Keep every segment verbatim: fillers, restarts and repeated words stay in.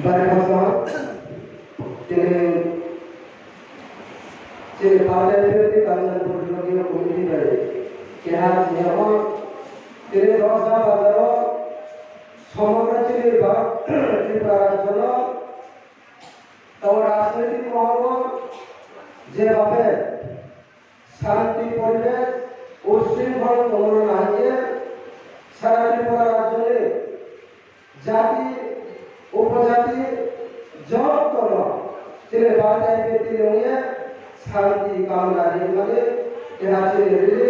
Bai khasa, tini chini party ni Kanchanpur Block Committee bai keha siyamo, tini Rosda Bazar o somogra chini ba Tripura rajyo no tao rajnitik mohol o jebhabe shanti poribesh, ushrinkhol tongmo no nai ye sara Tripura rajyo ni jati, upojati joto no chini party ni tini ong ye shanti kamna rimani keha chini rally,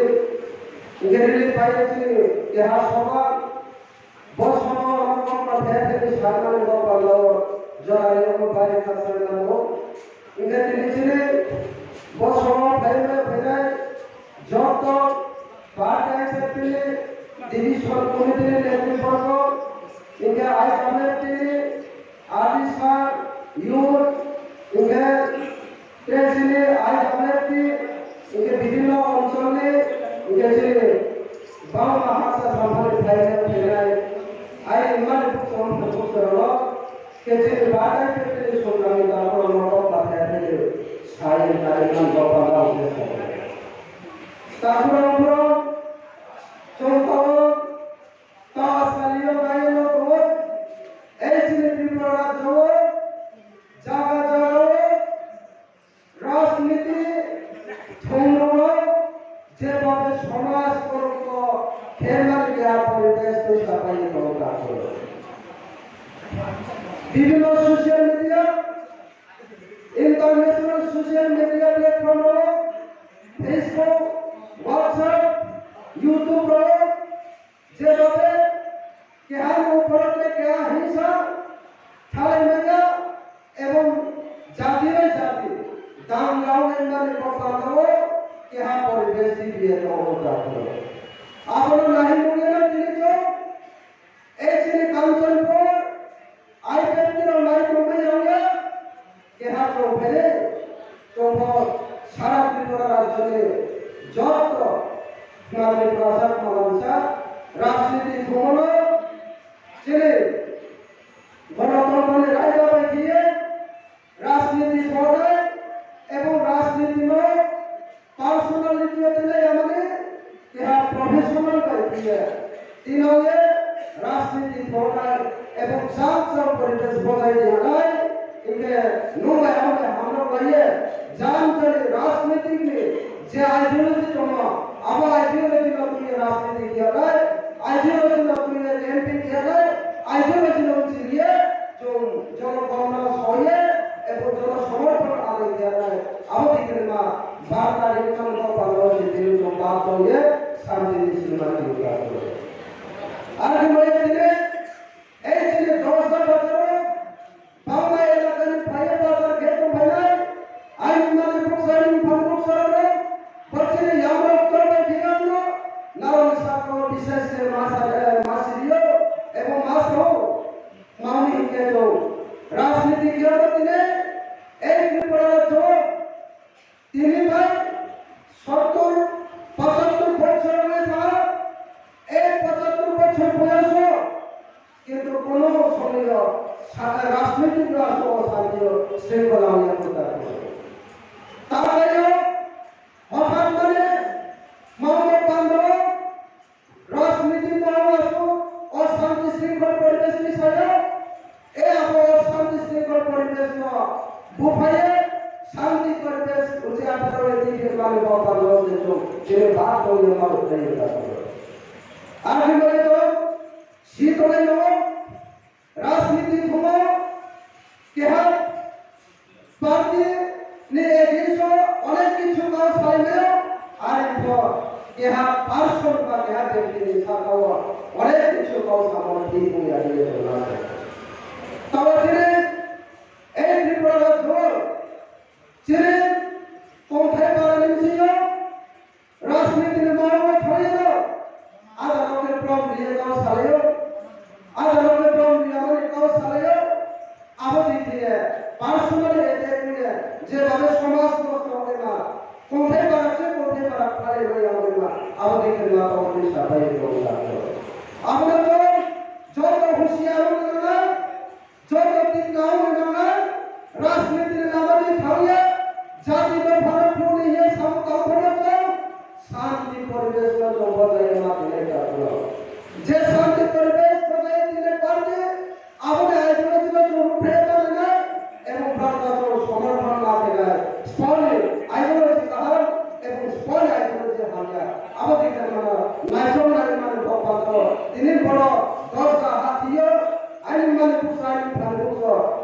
hingkhe rally pai ye chini keha sobha, bo sobha o ang kok ma the the ni sanmani bo panda o jora ni omo bari khakchang nang ou. Hingkhe tini chini bo sobha o phaimai phainai joto party ni division committee ni netri borgo, hingkhe I W F T ni Adisa, youth, hingkhe tre chini I W F T, hingkhe bibhinno onchol ni, hingkhe chini bangma hakcha samphani phainai phainai, ai mani bukchom bukchom rao, hingkhe chini batai phainai ni songrang ni dapor rao no kok ma the the ni sai kari man kok ma rao se sai. Takhurang khurang, chongtao, ta salio bai no tong ou, ei chini Tripura rajyo o, jaga jaga o, rajniti thongmo rao, jebhabe somaj korokto khe mani keha poribesh tui sapai ye tong ou. Bibhinno social media, international social media platform rao, Facebook, WhatsApp, YouTube rao, jebhabe keha ni upor le keha hingsa thalai manya, ebong jati bai jati dang rao nai mani bo panda o keha poribesh sristi ye tong ou. Abo no nai mung ye no tini chung, ei chini Kanchanpur, I P F T rao nai tongmai ya ong ya, keha chung phai ye, chung pho sara Tripura rajyo ni joto Tripura sa kma lamsa rajniti thongmo no chini gonotontro ni raida bai khe ye rajniti thongnai ebong rajniti no personality yo tini yamani keha professional bai khe ye tini ye rajniti thongnai ebong jang jang poribesh bojai di nai, hingkhe nung bai ang bai hamrao bai ye jang jani rajniti ni je ideology tongmo, abo ideology no tui ye rajniti khe nai, ideology no tui ye campaign khe nai, ideology no chini ye chung jonogon no soi ye, ebong jono somorthon adai khe nai, abo dikhe ma barta ri thang bo panda o se tini chung bar tong ye, shanti ni sima tini bar tong ye. Ar khe mai ye tini, ei chini Rosda Bazar o, bangma elaka ni phai ye bazar khe tongphainai, aini mani bukcha ni phang bukcha rao no, bo chini yamrao ktor bai khe ang no, nrao ni sakro bishesh khe ma sa, eh, ma siri yo, ebong ma sa ou, mani hing khe chung rajniti khe abo tini, ei Tripura rajyo, tini bai sottor, pochattor bochor ong ye thanng, ei pochattor bochor boyos o, kintu kono somoy yo sa-, rajnitik yo asuh o shanti yo sringkhola ong ya kho ta kho. Tarai yo, hothat mane, mangmo pando, rajniti mangmo asuh, o shanti sringkhol poribesh ni sayo, e abo o shanti sringkhol poribesh no buphai ye, shanti poribesh uchi atharo ye tini khe mani bo pando se chung, chini bak tong ye ma uthai ye ta kho. Ar khe bai to, si tongnai no, rajniti thungmo, keha party ni against o onek kichu kau salaimai o, are pho keha person ba keha ব্যক্তি ni sahka o onek kichu kau samo thik ong ya hing ye tongna se. Tao chini, ei Tripura rajyo, chini kongthai para ni bsing yo, rajniti ni mol wo thang ye no, ada no khe brom ri ye kau salai ou, ada no khe brom ri yamani kau salai ou, abo dei khe ye personal attack khe ye, jeba le somaj nosto ong naima, kongthai para se kongthai para khlai bai ya ong naima, abo dei khe ma kau ni sapai ye tong ou. Abo no chung joto husiar ong nai, joto tikna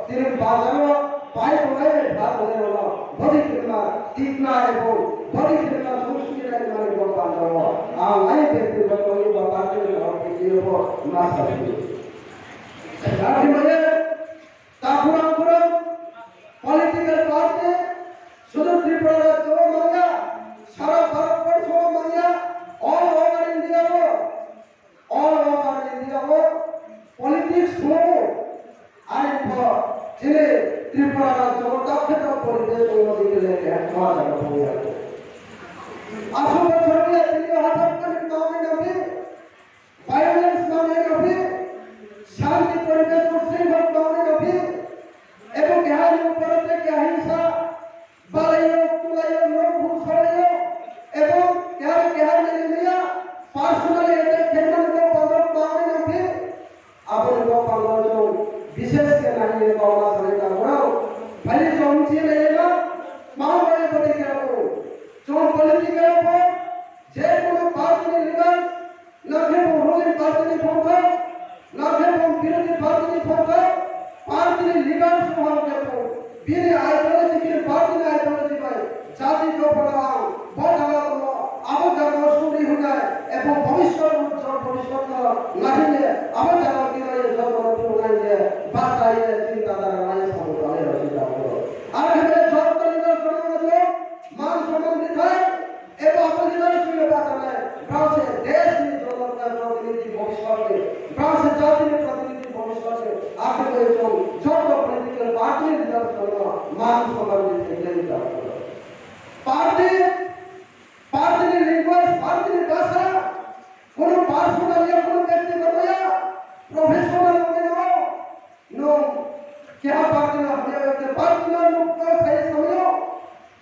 Tini bazar wo pai tongnai, ba tongnai rao no body khe ma tikna ebo body khe ma sungsi nai mani bo panda wo ang ai bekti bo tongni bo party ni tong video bo ma sa phi. Arphuh mane takhurang khurang political party sudu Tripura rajyo wo manya, sara Bharat borso wo manya, all over India wo, all over India wo politics wo, ani pho chini Tripura rajyo wo takheta poribesh wo dikhe le khe ma jaga phuya. Asu bochor ya tini yo hathar kani tongni nangphi, violence tongni nangphi, shanti poribesh wo sringkhol tongni nangphi, ebong keha ni upor te keha hingsa, balai yo, tulai yo, no bhuk salai yo, ebong keha keha ni limya, personally attack khe mani bo panda tongni nangphi, abo ni bo panda chung bishesh khe nai ye bauna sanai ta borao. Phai ni chung chi nai ye na, ma bai bo dei khe bo. Chung political pho, je kono party ni leader, na khe bo ruling party ni photo, na khe bo birodhi party ni photo, party ni leader sohang khe bo bini ideology, bini party ni ideology bai jati dopha no ang bo jaga tongmo, abo jaga wo suri hwnai, ebong bhobishyot, ujjwal bhobishyot no nahing ye, abo jaga wo tinai ye joto no phunai ye, bachai ye, chinta dhara nai samung tangnai rao se jaga wo. Ar khe joto leader sohang no man somman rithai, Ebo abo leader sui le bachanai, brao se desh ni jonogonna protinidhi bhobishyot ni, brao se jati ni protinidhi bhobishyot ni, akhe bai chung joto political party ni leader rao no man somman di thai le leader. Party, party ni language, party ni bhasha, kono personal ya, kono bektigoto ya, professional ong nai no. Nung keha party no hamya, ke party no nung kau sai samyo,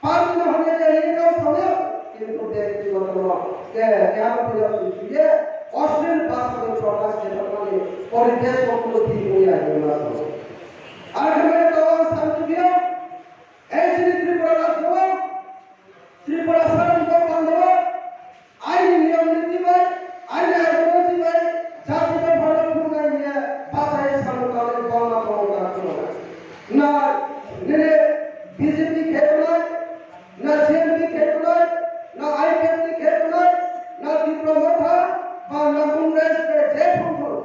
party no hamya ke hini kau samyo, kintu bektigoto no, ke, keha party no sui sui ye, oshlir bhasha ni prokash khe thangmani poribesh wo kono thik ong ya hini ma samyo. Ar khe mane tao ang santubiyo, ei chini Tripura rajyo wo, Tripura sarang bo panda wo, aini niyom niti bai, aini ideology bai, jati no phala phungnai hing ye, bachai samung tangnai bangma tong kha. Na nini B J P khe tongnai, na C N P khe tongnai, na I P F T khe tongnai, na Tipra Motha, ba na Congress khe je phung thou.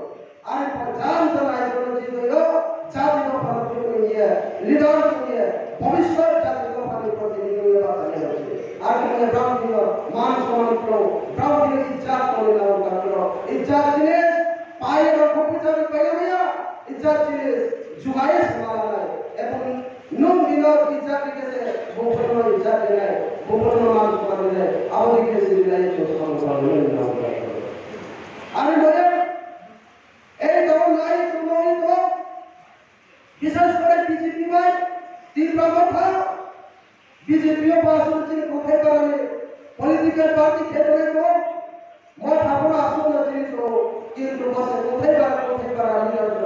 Ani pho jang jang ideology bai yo, jati no phala phungnai hing ye, leader hing ye, bhobishyot jati no phala protinidhi hing ye bachai ye rao se. Ar khe mane brao ni bini man somman krung, brao ni bini ijjat tongni nang kha krung. Ijjat jinis, pai rao kho poicha ni pai ya, ijjat jinis, jugai se ma nai. Ebong nung bini ijjat ri khe se, bung pho no ijjat ri nai, bung pho no man somman ri nai, abo dei khe se ri nai, chung samung tang nai nang kha krung. Ani mane, Ei tong nai tongmo ni to, bishes kore B J P bai, Tipra Motha, B J P yo ba asol chini Kothai para ni political party khe tongnai to, Motha pho asol no chini to, kintu bo se Kothai para, Kothai para ni no to,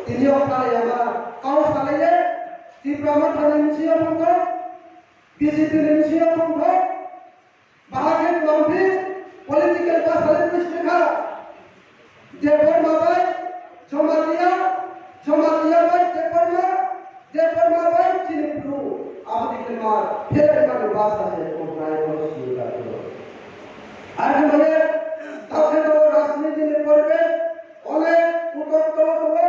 tini yo kha ya ma, kau salai ye, Tipra Motha ni bsing yo tong to, B J P ni bsing yo tong to, Bahai khe tma phi political basa le buji kha. Debbarma bai Jamatia, Jamatia bai Debbarma, Debbarma bai chini Bru. Abo dei khe ma phelai mani basa se tongnai bo sini kha. Ar khe mane, tao khe tao rajniti ni poribesh onek utotto tongo.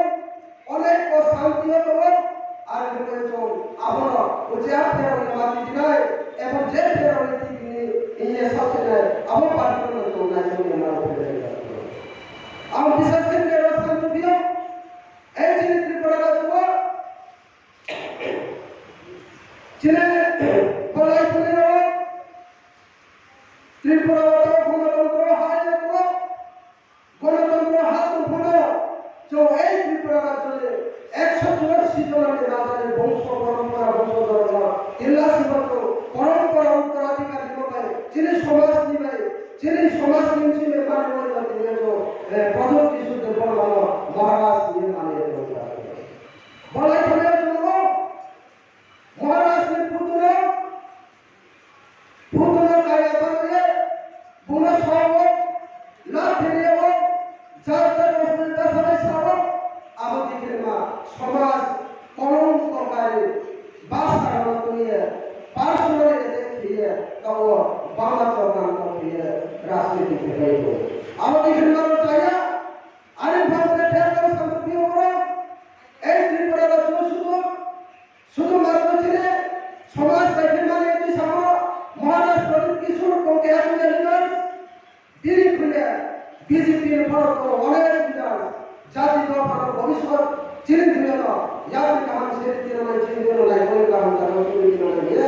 Onek oshanti yo tongo, ar khe chung abo no, o je aphera ni mati dinai, ebong je phera ni tini, iye saoh se nai, abo party no chung nai chung ni ma rao phera ni. Ang bisas khe ni rao santu biyo, ei chini Tripura rajyo, chini Kolai Puri rao, Tripura rao gonotantro hai rao, Gonotantro ha tong pho no, chung ei Tripura rajyo ni eksho churashi jona ni raja ni bongso porompora bongso dhormo, tilla simo chung porompora uttoradhikari mo bai, chini somaj ni bai, chini somaj ni bsing bai mani bai no tini yo chung, eh, Pradyot Kishore Debbarma no Maharaj ni mani yo chung. Bolai thani chung no, Maharaj ni photo no, Chini thing yo no, yakni kaham se ri tino nai, chini thing yo no nai, boni kaham jano chini thing yo nai ye,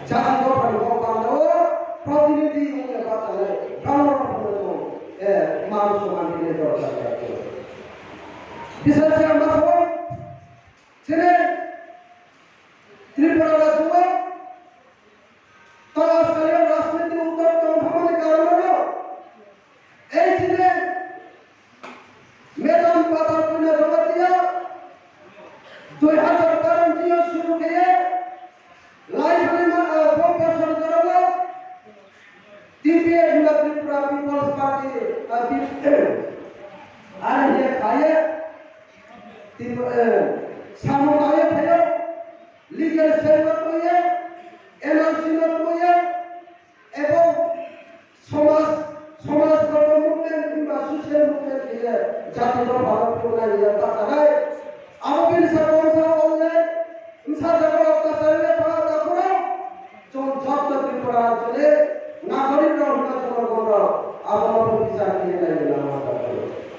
jati dopha ni kok panda wo, protinidhi ong ye bahchanai, brao no phaino tong, eh, man soman ri nai dorkar jati. Bisar se ang ma sao, chini Tripura rajyo wo, talas kali yo rajniti uttop tong thangmani karon no, ei chini Madam Patal Purna Jamatia, dui hazar baro ni yo suru khe ye, lai thangnaima, ah, bo bosor jora wo, T P F himba Tripura People's Party, ah, P-, are ye kha ye, Tripura, eh, samung tang ye phai yo, legal cell no tui ye, N R C no tui ye, ebong somaj, somaj gotho movement himba social movement khe ye jati dopha no phungnai ye bahchanai. Abo bini sa kongsa ong ye, bsa jaga wo kachari ye thanng takhu rao, chung joto Tripura rajyo ni nagorik rao himba jonogon rao, abo no pho bichar khe ye nai ye nangma takhu.